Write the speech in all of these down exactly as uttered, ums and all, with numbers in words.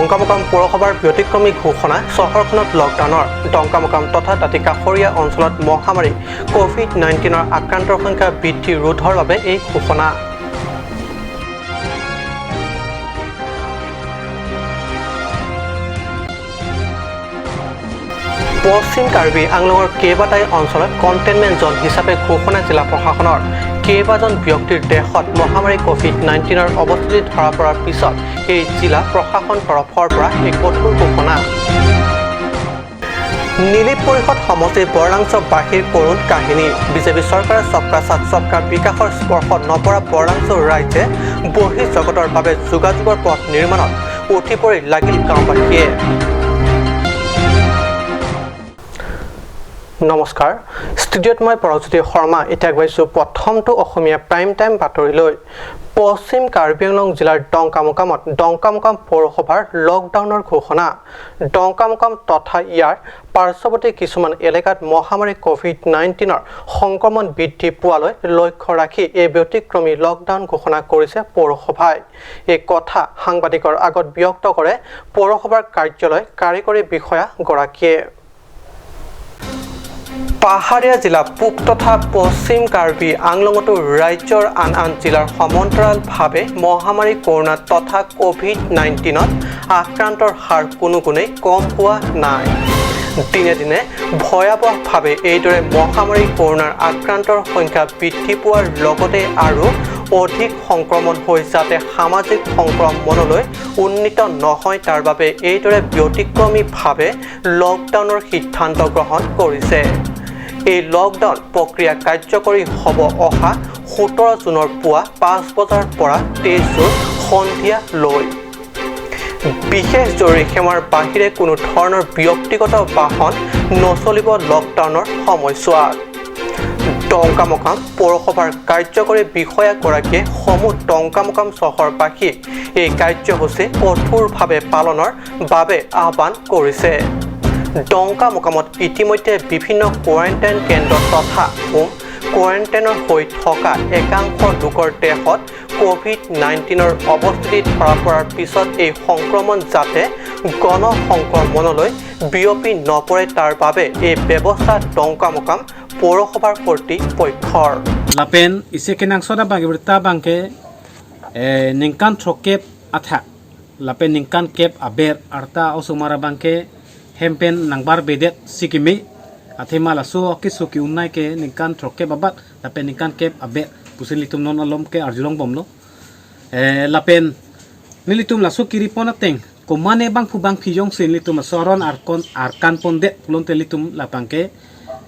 ডংকামুকাম পৌৰসভাৰ ব্যতিক্ৰমী ঘোষণা, চহৰখনত লকডাউনৰ। ডংকামুকাম তথা দাঁতি কাষৰীয়া অঞ্চলত মহামাৰী কভিড নাইণ্টিনৰ আক্ৰান্তৰ সংখ্যা বৃদ্ধি ৰোধৰ বাবে এই ঘোষণা। পশ্চিম কাৰ্বি আংলঙৰ কেইবাটাই অঞ্চলত কণ্টেইনমেণ্ট জ'ন হিচাপে ঘোষণা জিলা প্ৰশাসনৰ। কেইবাজন ব্যক্তিৰ দেহত মহামাৰী কভিড নাইণ্টিনৰ অৱস্থিতি ধৰা পৰাৰ পিছত এই জিলা প্ৰশাসন তৰফৰ পৰা এই কঠোৰ ঘোষণা। নিলিপ পৰিষদ সমষ্টিৰ বৰলাংচবাসীৰ কৰুণ কাহিনী। বিজেপি চৰকাৰে সবকা সাথ সবকা বিকাশৰ স্পৰ্শ নপৰা বৰলাংচ ৰাইজে বহিঃজগতৰ বাবে যোগাযোগৰ পথ নিৰ্মাণত উঠি পৰি লাগিল গাঁওবাসীয়ে। নমস্কাৰ, ষ্টুডিঅ'ত মই পৰজ্যোতি শৰ্মা। এতিয়া আগবাঢ়িছো প্ৰথমটো অসমীয়া প্ৰাইম টাইম বাতৰিলৈ। পশ্চিম কাৰ্বি আংলং জিলাৰ ডংকামুকামত ডংকামুকাম পৌৰসভাৰ লকডাউনৰ ঘোষণা। ডংকামুকাম তথা ইয়াৰ পাৰ্শ্বৱৰ্তী কিছুমান এলেকাত মহামাৰী কভিড নাইণ্টিনৰ সংক্ৰমণ বৃদ্ধি পোৱালৈ লক্ষ্য ৰাখি এই ব্যতিক্ৰমী লকডাউন ঘোষণা কৰিছে পৌৰসভাই। এই কথা সাংবাদিকৰ আগত ব্যক্ত কৰে পৌৰসভাৰ কাৰ্যালয় কাৰিকৰী বিষয়াগৰাকীয়ে। পাহাৰীয়া জিলা পূব তথা পশ্চিম কাৰ্বি আংলঙতো ৰাজ্যৰ আন আন জিলাৰ সমান্তৰালভাৱে মহামাৰী কৰোণা তথা কভিড নাইণ্টিনত আক্ৰান্তৰ হাৰ কোনো গুণেই কম হোৱা নাই। দিনে দিনে ভয়াৱহভাৱে এইদৰে মহামাৰী কৰোণাৰ আক্ৰান্তৰ সংখ্যা বৃদ্ধি পোৱাৰ লগতে আৰু অধিক সংক্ৰমণ হৈ যাতে সামাজিক সংক্ৰমণলৈ উন্নীত নহয়, তাৰ বাবে এইদৰে ব্যতিক্ৰমীভাৱে লকডাউনৰ সিদ্ধান্ত গ্ৰহণ কৰিছে। এই লকডাউন প্ৰক্ৰিয়া কাৰ্যকৰী হ'ব অহা সোতৰ জুনৰ পুৱা পাঁচ বজাৰ পৰা তেইছ জুন সন্ধিয়া লৈ। বিশেষ জৰুৰী সেৱাৰ বাহিৰে কোনো ধৰণৰ ব্যক্তিগত বাহন নচলিব লকডাউনৰ সময়ছোৱাত। ডংকামুকাম পৌৰসভাৰ কাৰ্যকৰী বিষয়াগৰাকীয়ে সমূহ ডংকামুকাম চহৰবাসীক এই কাৰ্যসূচী কঠোৰভাৱে পালনৰ বাবে আহ্বান কৰিছে। ডংকামুকামত ইতিমধ্যে বিভিন্ন কোৱাৰেণ্টাইন কেন্দ্ৰ তথা হোম কোৱাৰেণ্টাইনৰ হৈ থকা একাংশ লোকৰ দেহত কভিড নাইণ্টিনৰ অৱস্থিতি ধৰা পৰাৰ পিছত এই সংক্ৰমণ যাতে গণ সংক্ৰমণলৈ বিয়পি নপৰে, তাৰ বাবে এই ব্যৱস্থা ডংকামুকাম পৌৰসভাৰ কৰ্তৃপক্ষৰ। Lapen isi kenangsot abang birta abangke, eh, ningkan throkkep athak lapen ningkan kep aber arta osomar abangke hem pen nangbarbedet si keme, athema laso akeso ke-un nai ke ningkan throkkep abat lapen ningkan kep aber pusi nelitum non alom ke arjulong bomlo. Eh, lapen nelitum laso kiri pon ateng komane bangphu bangphi jongsi nelitum laso aron arkon arkan pondet pulote nelitum labangke,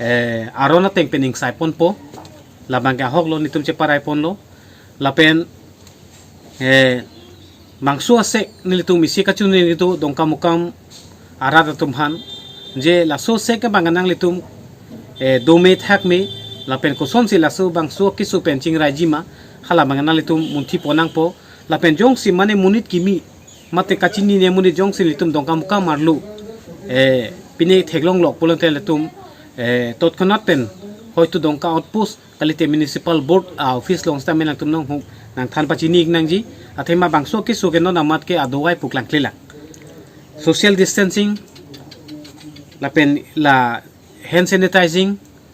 eh, aron ateng pen ingsai ponpo, labangke ahoklo, nelitum cheparai ponlo. Lapen, eh, bangso asek nelitum isi kachini nelitum Dongkamukam arat atum aphan, je laso asek abang nanglitum, eh, dome thakme, lapen kosonsi laso bangso keso pen chingraiji ma, hala abang nanglitum munthi pon nangpo. Lapen jongsi mane monit kimi mate kachinine amonit jongsi nelitum Dongkamukam arlo, eh, pine theklonglok pulote nelitum, eh, totkhonat pen hoitu Dongka outpost kalite municipal board a-office along sitame nangtum nonghong nangthan pachini ik nangji. Athema bangso keso ke non amat ke adovai pu klangklelang. Social distancing lapen la hand sanitizing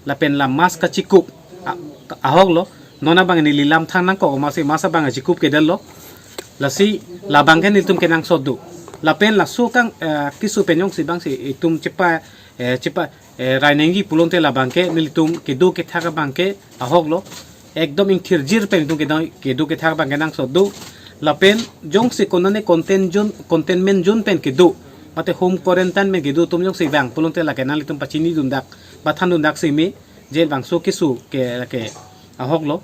lapen la mask kachikup a-, ahoklo. Non abang neli lam thang nangkok, masi mask abang achikup kedetlo. Lasi labangke nelitum kenangsot do. Lapen laso kang, eh, keso pen jongsi bangsi itum chepa, eh, chepa, eh, rai nangji pulote labangke nelitum kedo kethak abangke ahoklo. Ekdom ingthirjir pen itum kedo, kedo kethak abangke nangsot do. Lapen jongsi konane contain zone, containment zone pen kedo mate home quarantine pen kedo atum jongsi vang pulote lake nanglitum pachini dundak, pathan dundak simi, je bangso keso ke lake ahoklo.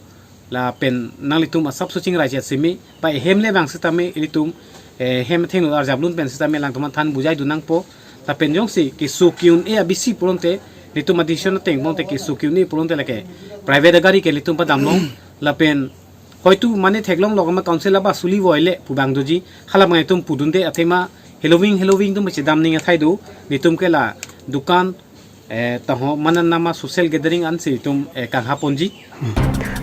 Lapen nanglitum asap suching raja simi, pa ehem le vang sitame ilitum, eh, hem thengno arjaplun pen sitame langtum aphan than bujai dun nangpo. Lapen jongsi keso ke-un-e abisi pulote, nelitum addition ateng pulote keso ke-un-e pulote lake private agari ke nelitum padamlong. Lapen hoitu mane theklonglok ma council aba suli voile pu abang doji, hala abang itum pudunde athema heloving heloving atum chedam ning athai do, nelitum ke la dukan, eh, taho mane nama social gathering ansi itum, eh, kangha ponji.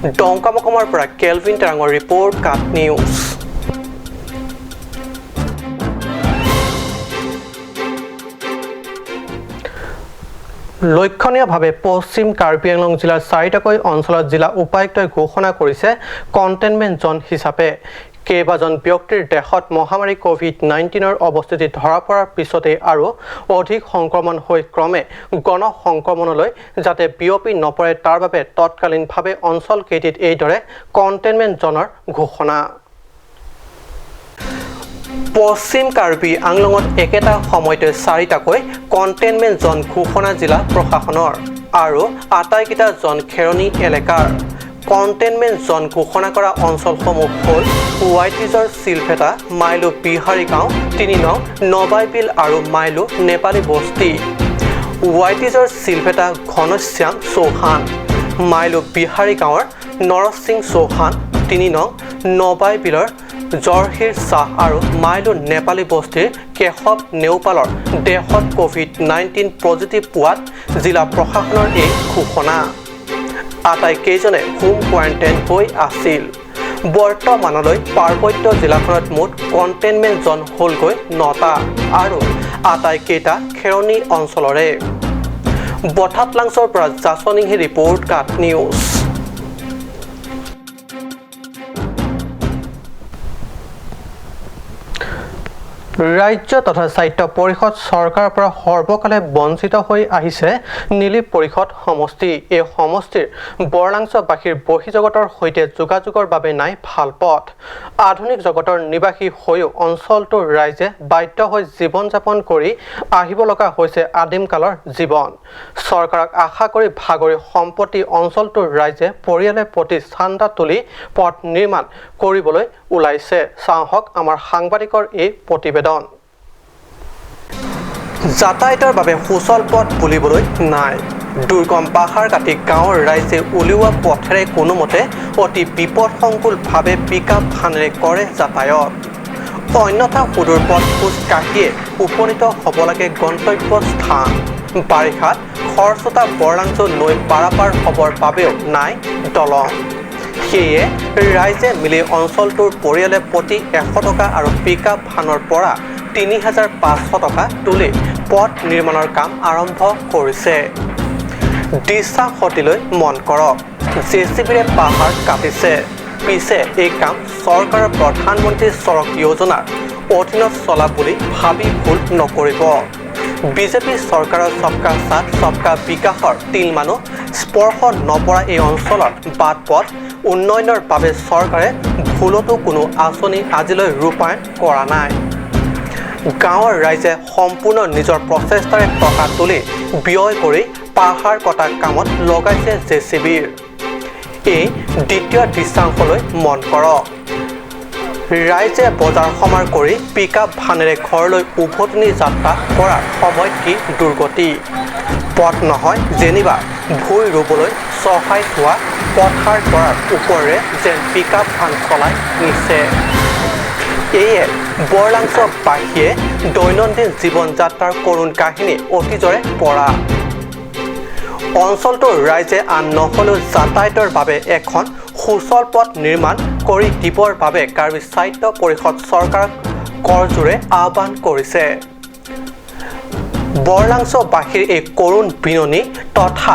Dongkamukamor para Kelvin Terangor report, KAT News. লক্ষণীয়ভাৱে পশ্চিম কাৰ্বি আংলং জিলাৰ চাৰিটাকৈ অঞ্চলত জিলা উপায়ুক্তই ঘোষণা কৰিছে containment zone হিচাপে। কেইবাজন ব্যক্তিৰ দেহত মহামাৰী কভিড নাইণ্টিনৰ অৱস্থিতি ধৰা পৰাৰ পিছতে আৰু অধিক সংক্ৰমণ হৈ ক্ৰমে গণ সংক্ৰমণলৈ যাতে বিয়পি নপৰে, তাৰ বাবে তৎকালীনভাৱে অঞ্চলকেইটিত এইদৰে কণ্টেইনমেণ্ট জ'নৰ ঘোষণা। পশ্চিম কাৰ্বি আংলঙত একেটা সময়তে চাৰিটাকৈ কণ্টেইনমেণ্ট জ'ন ঘোষণা জিলা প্ৰশাসনৰ আৰু আটাইকেইটা জ'ন খেৰণি এলেকাৰ। কণ্টেইনমেণ্ট জ'ন ঘোষণা কৰা অঞ্চলসমূহ হ'ল ৱাইটিজৰ চিলফেটা, মাইলু বিহাৰী গাঁও, তিনি নং নবাই বিল আৰু মাইলু নেপালী বস্তি। ৱাইটিজৰ চিলফেটা ঘনশ্যাম চৌহান, মাইলু বিহাৰী গাঁৱৰ নৰসিং চৌহান, তিনি নং নবাই বিলৰ জৰহিৰ শ্বাহ আৰু মাইলু নেপালী বস্তিৰ কেশৱ নেওপালৰ দেহত কভিড নাইণ্টিন পজিটিভ পোৱাত জিলা প্ৰশাসনৰ এই ঘোষণা। আটাইকেইজনে হোম কোৱাৰেণ্টাইন হৈ আছিল। বৰ্তমানলৈ পাৰ্বত্য জিলাখনত মুঠ কণ্টেইনমেণ্ট জ'ন হ'লগৈ নটা আৰু আটাইকেইটা খেৰণি অঞ্চলৰে। বঠাটলাংচৰ পৰা জাছনিংহী ৰিপৰ্ট, কাট নিউজ। ৰাজ্য তথা স্বায়ত্ত পৰিষদ চৰকাৰৰ পৰা সৰ্বকালে বঞ্চিত হৈ আহিছে নিলিপ পৰিষদ সমষ্টি। এই সমষ্টিৰ বৰলাংচবাসীৰ বহিঃজগতৰ সৈতে যোগাযোগৰ বাবে নাই ভাল পথ। আধুনিক জগতৰ নিবাসী হৈও অঞ্চলটোৰ ৰাইজে বাধ্য হৈ জীৱন যাপন কৰি আহিব লগা হৈছে আদিম কালৰ জীৱন। চৰকাৰক আশা কৰি ভাগৰি সম্প্ৰতি অঞ্চলটোৰ ৰাইজে পৰিয়ালে প্ৰতি চান্দা তুলি পথ নিৰ্মাণ কৰিবলৈ ওলাইছে। চাওঁ আহক আমাৰ সাংবাদিকৰ এই প্ৰতিবেদন। যাতায়াতৰ বাবে সুচল পথ বুলিবলৈ নাই। দুৰ্গম পাহাৰ কাটি গাঁৱৰ ৰাইজে উলিওৱা পথেৰে কোনোমতে অতি বিপদসংকুলভাৱে পিকআপ ভানেৰে কৰে যাতায়ত। অন্যথা সুদূৰ পথ খোজ কাঢ়িয়ে উপনীত হ'ব লাগে গন্তব্যস্থান। বাৰিষাত খৰস্ৰোতা বৰলাংচ নৈ পাৰাপাৰ হ'বৰ বাবেও নাই দলং। সেয়ে ৰাইজে মিলি অঞ্চলটোৰ পৰিয়ালে প্ৰতি এশ টকা আৰু পিকআপ ভানৰ পৰা তিনি হাজাৰ পাঁচশ টকা তুলি পথ নিৰ্মাণৰ কাম আৰম্ভ কৰিছে। দৃশ্যাংশটিলৈ মন কৰক, জে চি বিৰে পাহাৰ কাটিছে। পিছে এই কাম চৰকাৰৰ প্ৰধানমন্ত্ৰী সড়ক যোজনাৰ অধীনত চলা বুলি ভাবি ভুল নকৰিব। বিজেপি চৰকাৰৰ সবকা সাথ সবকা বিকাশৰ তিলমানো স্পৰ্শ নপৰা এই অঞ্চলত বাট পথ উন্নয়নৰ বাবে চৰকাৰে ভুলতো কোনো আঁচনি আজিলৈ ৰূপায়ণ কৰা নাই। গাঁৱৰ ৰাইজে সম্পূৰ্ণ নিজৰ প্ৰচেষ্টাৰে টকা তুলি ব্যয় কৰি পাহাৰ কটা কামত লগাইছে জে চি বিৰ। এই দ্বিতীয় দৃশ্যাংশলৈ মন কৰক। ৰাইজে বজাৰ সমাৰ কৰি পিকআপ ভানেৰে ঘৰলৈ উভতনি যাত্ৰা কৰাৰ সময়ত কি দুৰ্গতি। পথ নহয় যেনিবা ভূঁই ৰুবলৈ চহাই থোৱা পথাৰ ডৰাৰ ওপৰেৰে যেন পিকআপ ভান চলাই নিছে। এয়ে বৰলাংচবাসীয়ে দৈনন্দিন জীৱন যাত্ৰাৰ কৰুণ কাহিনী অতীজৰে পৰা। অঞ্চলটোৰ ৰাইজে আন নহ'লেও যাতায়াতৰ বাবে এখন সুচল পথ নিৰ্মাণ কৰি দিবৰ বাবে কাৰ্বি স্বায়ত্ত পৰিষদ চৰকাৰক কৰজোৰে আহ্বান কৰিছে। বৰলাংচবাসীৰ এই কৰুণ বিননি তথা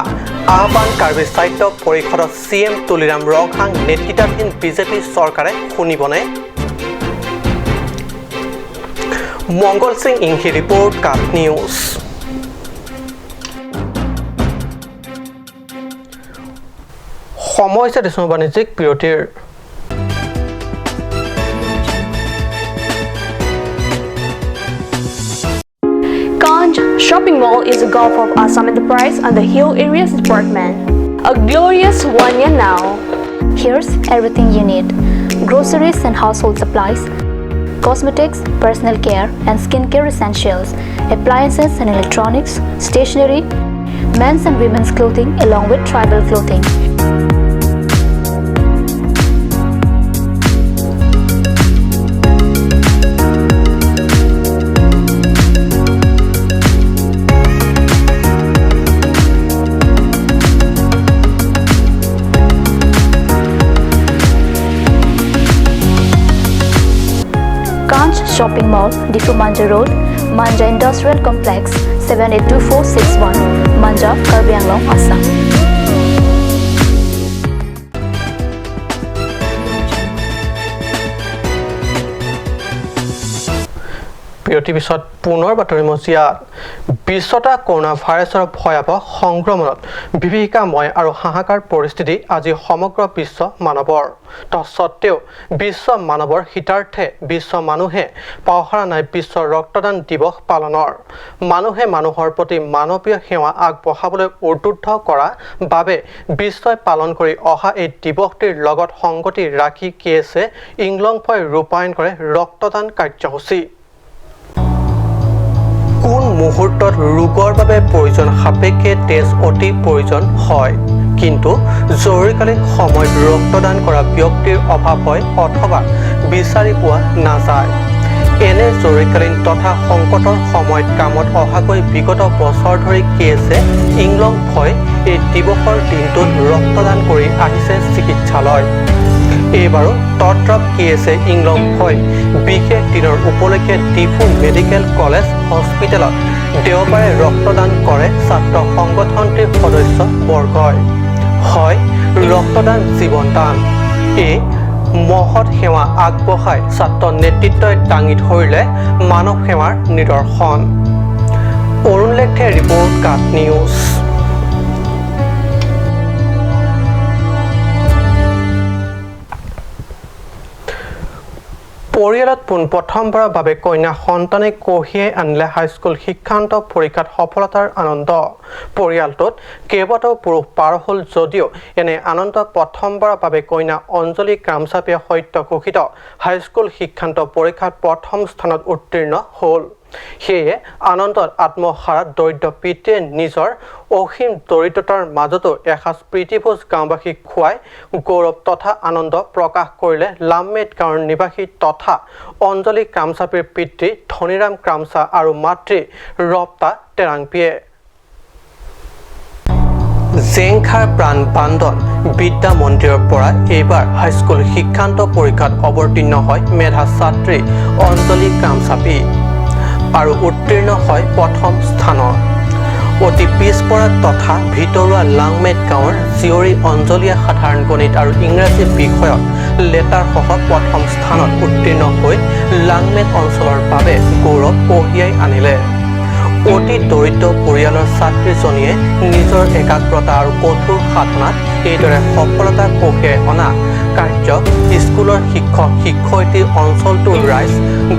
আহ্বান কাৰ্বি স্বায়ত্ত পৰিষদৰ চি এম তুলিৰাম ৰংহাং নেতৃত্বাধীন বিজেপি চৰকাৰে শুনিবনে? মংগল সিং ইংহি ৰিপৰ্ট, কাট নিউজ। সময় হৈছে দেশৰ বাণিজ্যিক বিৰতিৰ। Kanj Shopping Mall is a Gulf of Assam Enterprise under Hill Areas Department. A glorious one year now. Here's everything you need: groceries and household supplies, cosmetics, personal care and skincare essentials, appliances and electronics, stationery, men's and women's clothing, along with tribal clothing. Kanj Shopping Mall, Diphu Manja Road, Manja Industrial Complex, seven eight two four six one, Manjak, Karbi Anglong, Assam. বিৰতিৰ পিছত পুনৰ বাতৰি মজিয়াত। বিশ্বত কৰোণা ভাইৰাছৰ ভয়াৱহ সংক্ৰমণত বিভীষিকাময় আৰু হাহাকাৰ পৰিস্থিতি আজি সমগ্ৰ বিশ্ব মানৱৰ। তৎসত্ত্বেও বিশ্ব মানৱৰ হিতাৰ্থে বিশ্ব মানুহে পাহৰা নাই বিশ্ব ৰক্তদান দিৱস পালনৰ। মানুহে মানুহৰ প্ৰতি মানৱীয় সেৱা আগবঢ়াবলৈ উদ্বুদ্ধ কৰা বাবে বিশ্বই পালন কৰি অহা এই দিৱসটিৰ লগত সংগতি ৰাখি কে এছে ইংলং ফয় ৰূপায়ণ কৰে ৰক্তদান কাৰ্যসূচী। কোন মুহূৰ্তত ৰোগৰ বাবে প্ৰয়োজন সাপেক্ষে তেজ অতি প্ৰয়োজন হয়, কিন্তু জৰুৰীকালীন সময়ত ৰক্তদান কৰা ব্যক্তিৰ অভাৱ হয় অথবা বিচাৰি পোৱা নাযায়। এনে জৰুৰীকালীন তথা সংকটৰ সময়ত কামত অহাকৈ বিগত বছৰ ধৰি কে এছে ইংলং ফয় এই দিৱসৰ দিনটোত ৰক্তদান কৰি আহিছে চিকিৎসালয়। এইবাৰো তদ্ৰপ কে এছে ইংলং ফয় বিশেষ দিনৰ উপলক্ষে ডিফু মেডিকেল কলেজ হস্পিটেলত দেওবাৰে ৰক্তদান কৰে ছাত্ৰ সংগঠনটিৰ সদস্য বৰ্গই। হয় ৰক্তদান জীৱন দান। এই মহৎ সেৱা আগবঢ়াই ছাত্ৰ নেতৃত্বই দাঙি ধৰিলে মানৱ সেৱাৰ নিদৰ্শন। অৰুণ লেকথেৰ ৰিপৰ্ট, কাট নিউজ। পৰিয়ালত পোন প্ৰথমবাৰৰ বাবে কন্যা সন্তানে কঢ়িয়াই আনিলে হাইস্কুল শিক্ষান্ত পৰীক্ষাত সফলতাৰ আনন্দ। পৰিয়ালটোত কেইবাটাও পুৰুষ পাৰ হ'ল যদিও এনে আনন্দ প্ৰথমবাৰৰ বাবে কন্যা অঞ্জলি কামচাপিয়ে সদ্য ঘোষিত হাইস্কুল শিক্ষান্ত পৰীক্ষাত প্ৰথম স্থানত উত্তীৰ্ণ হ'ল। সেয়ে আনন্দত আত্মহাৰা দৰিদ্ৰ পিতৃয়ে নিজৰ অসীম দৰিদ্ৰতাৰ মাজতো এসাঁজ প্ৰীতিভোজ গাঁওবাসীক খুৱাই গৌৰৱ তথা আনন্দ প্ৰকাশ কৰিলে লামমেট গাঁৱৰ নিবাসী তথা অঞ্জলি কামচাপিৰ পিতৃ ধনীৰাম কামচা আৰু মাতৃ ৰপ্তা তেৰাংপিয়ে। জেংখাৰ প্ৰাণ বান্দন বিদ্যা মন্দিৰৰ পৰা এইবাৰ হাইস্কুল শিক্ষান্ত পৰীক্ষাত অৱতীৰ্ণ হয় মেধা ছাত্ৰী অঞ্জলি কামচাপি আৰু উত্তীৰ্ণ হয় প্ৰথম স্থানত। অতি পিছপৰা তথা ভিতৰুৱা লাংমেট গাঁৱৰ জীয়ৰী অঞ্জলিয়ে সাধাৰণ গণিত আৰু ইংৰাজী বিষয়ত লেটাৰ সহ প্ৰথম স্থানত উত্তীৰ্ণ হৈ লাংমেট অঞ্চলৰ বাবে গৌৰৱ কঢ়িয়াই আনিলে। অতি দৰিদ্ৰ পৰিয়ালৰ ছাত্ৰীজনীয়ে নিজৰ একাগ্ৰতা আৰু কঠোৰ সাধনাত এইদৰে সফলতা কঢ়িয়াই অনা কাৰ্যক স্কুলৰ শিক্ষক, শিক্ষয়িত্ৰী, অঞ্চলটোৰ ৰাইজ,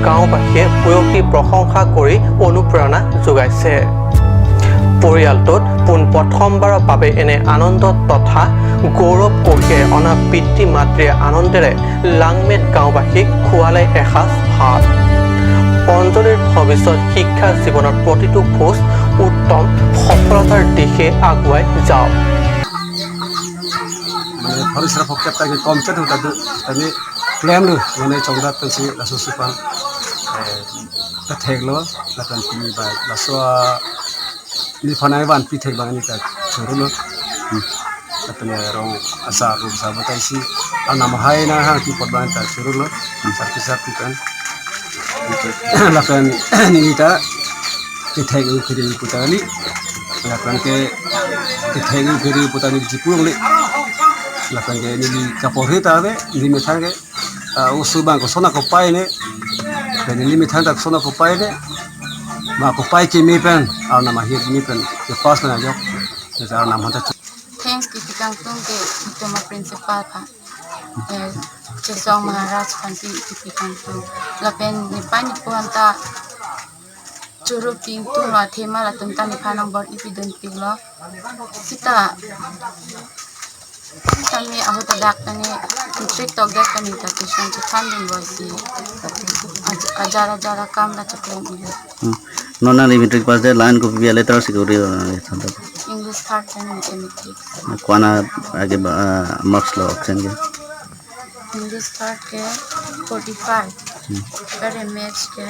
গাঁওবাসীয়ে ভূয়সী প্ৰশংসা কৰি অনুপ্ৰেৰণা যোগাইছে। পৰিয়ালটোত পোন প্ৰথমবাৰৰ বাবে এনে আনন্দ তথা গৌৰৱ কঢ়িয়াই অনা পিতৃ মাতৃয়ে আনন্দেৰে লাংমেট গাঁওবাসীক খুৱালে এসাঁজ ভাত। অঞ্জলিৰ ভৱিষ্যত শিক্ষা জীৱনৰ প্ৰতিটো খোজ উত্তম সফলতাৰ দিশে আগুৱাই যাওক। Mane phari sera phokep tagi komchet hu tadu tani klem lu mane chongdat pensi laso supan, eh, kethek lo lapen pini ba laso, ah, ni phanai ban pi thek bang ni ta churu lo. Hmm. Lapen rong asa ru sa batai si anam hai na ha ki pot bang ta churu lo. Hmm. Sarpi sarpi kan. Lapen ni ta kethek u kiri putali. Lapen ke kethek u kiri putali jipung li. Lapen ke neli kaporhi ta ave, neli methang ke, ah, oso bang koson akopai ne. Lapen neli methang ta koson akopai ne. Ma akopai keme pen, arnam ahir keme pen, ke pass pen ajok. Ke arnam hanta chu- Thanks kipi kangtung ke Utama principal pa. Eh, Chesong Maharaj panti kipi kangtung. Lapen nephan nepo anta churu pingtung lo, athema latum ta nephan angbor ipidun pik lo. Sita, sita me ahut adak tani, matric tok dak tani ta tuition chethan dun boy si. Aj-, ajar ajar akam la cheklem ilo. Hmm. Non nangli matric pass det line kopi a letter si kuri, eh, thanta. English third tani mathematics. Ko-an age ba, ah, marks lo absent ke? English third ke forty-five, hmm, per maths ke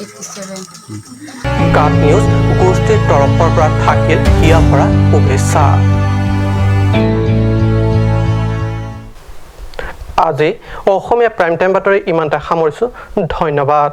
eighty-seven. Hmm. কাট নিউজ গোষ্ঠীৰ তৰফৰ পৰা থাকিল হিয়াভৰা শুভেচ্ছা। আজি Asamiya prime time বাতৰি ইমানতে সামৰিছো। ধন্যবাদ।